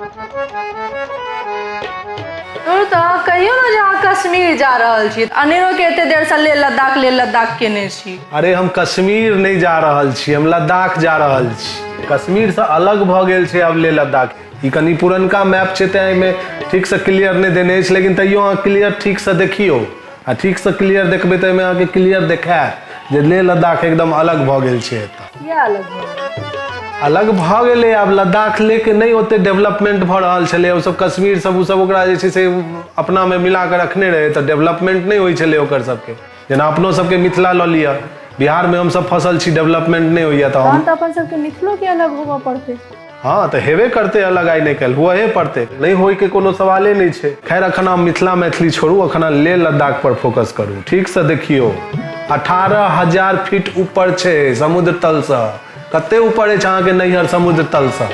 तो तऽ अहाँ कहियौ ने जे अहाँ कश्मीर जा रहल छी। अनेरो के एते देरसँ लेह लद्दाख, लेह लद्दाख केने छी। अरे, हम कश्मीर नहि जा रहल छी, हम लद्दाख जा रहल छी। कश्मीरसँ अलग भऽ गेल छै आब लेह लद्दाख। ई कनि पुरनका मैप छै, तेँ एहिमे ठीकसँ क्लियर नहि देने अछि, लेकिन तैयो अहाँ क्लियर ठीकसँ देखियौ आ ठीकसँ क्लियर देखबै तऽ एहिमे अहाँके क्लियर देखायत जे लेह लद्दाख एकदम अलग भऽ गेल छै एतऽ। किया अलग भऽ गेल? अलग भऽ गेलै। आब लद्दाख लेके नहि ओते डेवलपमेंट भऽ रहल छलै। ओसभ कश्मीर सब, ओसभ ओकरा जे छै से अपनामे मिला कऽ रखने रहै, तऽ डेवलपमेंट नहि होइ छलै ओकर सबके। जेना अपनो सबके मिथिला लऽ लिअ, बिहारमे हमसभ फसल छी, डेवलपमेंट नहि होइया तऽ हम तहन तऽ अपन सबके मिथिलो के अलग होबऽ पड़तै। हँ, तऽ हेबे करतै अलग, आइ नहि काल्हि हुअहे पड़तै, नहि होइके कोनो सवाले नहि छै। खैर, एखन अहाँ मिथिला मैथिली छोड़ू, एखन अहाँ लेह लद्दाख पर फोकस करू। ठीकसँ देखियौ, 18,000 फीट ऊपर छै समुद्र तलसँ। कते ऊपर अछि अहाँके नैहर समुद्र तलसँ?